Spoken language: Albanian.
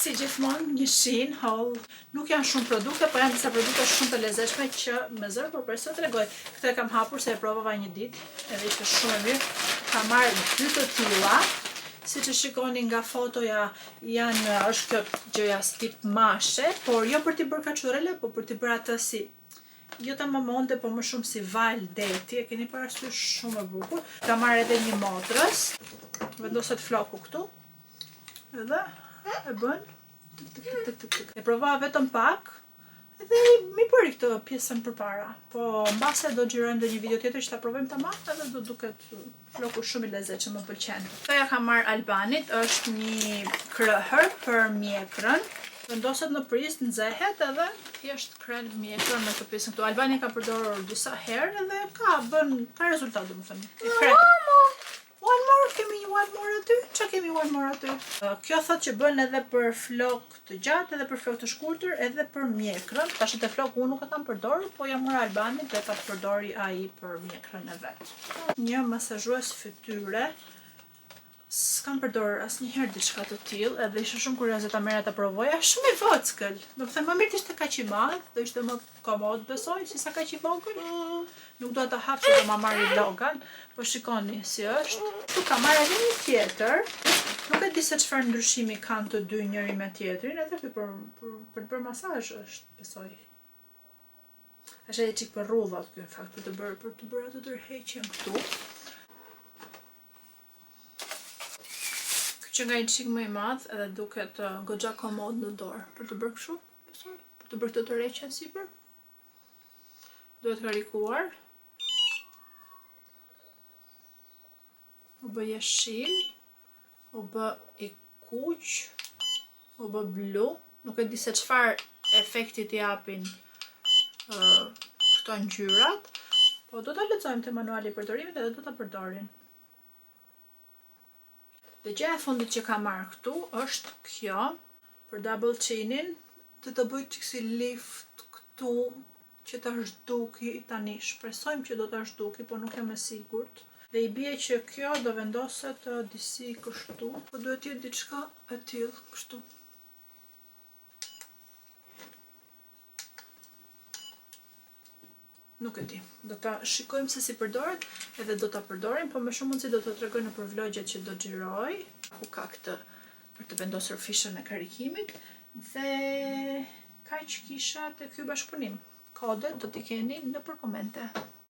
Si gjithmonë, një Shein haul. Nuk janë shumë produkte, po janë disa produkte shumë të lezetshme që me zor po pres të tregoj. Këtë e kam hapur se e provova një ditë, edhe ishte shumë e mirë. Kam marrë dy të tilla. Siç e shikoni nga fotoja, janë është kjo gjëja tip mashe, por jo për t'i bërë kaçurrela, po për t'i bërë atë si jo tamam onde, po më shumë si valë deti, e keni parasysh shumë e bukur. Kam marrë edhe një motrës. Vendoset floku këtu. Edhe e bën tuk tuk tuk tuk tuk tuk. E provova vetëm pak edhe mi bëri këtë pjesën përpara. Po mbase do xhirojmë ndonjë video tjetër që ta provojmë tamam edhe do duket floku shumë i lezetshëm, më pëlqen. Këtë ja kam marrë Albanit, është një krehër për mjekrën. Vendoset në prizë, nxehet edhe thjesht kreh mjekrën me këtë pjesën këtu. Albani ka përdorur disa herë edhe ka bën ka rezultat domethënë. E kreh. One more, kemi një one more aty? Qa kemi one more aty? Kjo thot që bën edhe për flok të gjatë, edhe për flok të shkurtër, edhe për mjekrën. Tash te floku unë nuk e kam përdorur, po ja mora Albanit dhe ta përdori ai për mjekrën e vet. Një masazhues fytyre. S'kam përdorur asnjëherë diçka të tillë, edhe isha shumë kurioze ta merrja ta provoja. Shumë i vockël. Do të them më mirë të ishte kaq i madh, do ishte më komod besoj, se sa kaq i vogël. Nuk dua ta hap se do ma marri Logan, po shikoni si është. Këtu kam marrë edhe një tjetër. Nuk e di se çfarë ndryshimi kanë të dy njëri me tjetrin, edhe ky për për, për të bërë masazh është, besoj. Është edhe çik për rrudhat ky në fakt për të bërë për të bërë atë tërheqjen këtu. Ky që nga një çik më i madh edhe duket uh, goxha komod në dorë për të bërë kështu, besoj, për të bërë këtë tërheqjen sipër. Duhet karikuar. U bë jeshil, u bë i kuq, u bë blu, nuk e di se çfarë efekti të japin uh, këto ngjyrat, po do ta lexojmë te manuali i përdorimit edhe do ta përdorim. Dhe gjëja e fundit që kam marrë këtu është kjo për double chin-in, të të bëj çik si lift këtu që ta zhduki tani shpresojmë që do ta zhduki, po nuk jam e sigurt. Dhe i bie që kjo do vendoset disi kështu, po duhet të jetë diçka e tillë kështu. Nuk e di. Do ta shikojmë se si përdoret edhe do ta përdorim, po me shumë mundësi do të tregoj nëpër vlogjet që do xhiroj, ku ka këtë për të vendosur fishën e karikimit dhe kaq kisha te ky bashkëpunim. Kodet do t'i keni nëpër komente.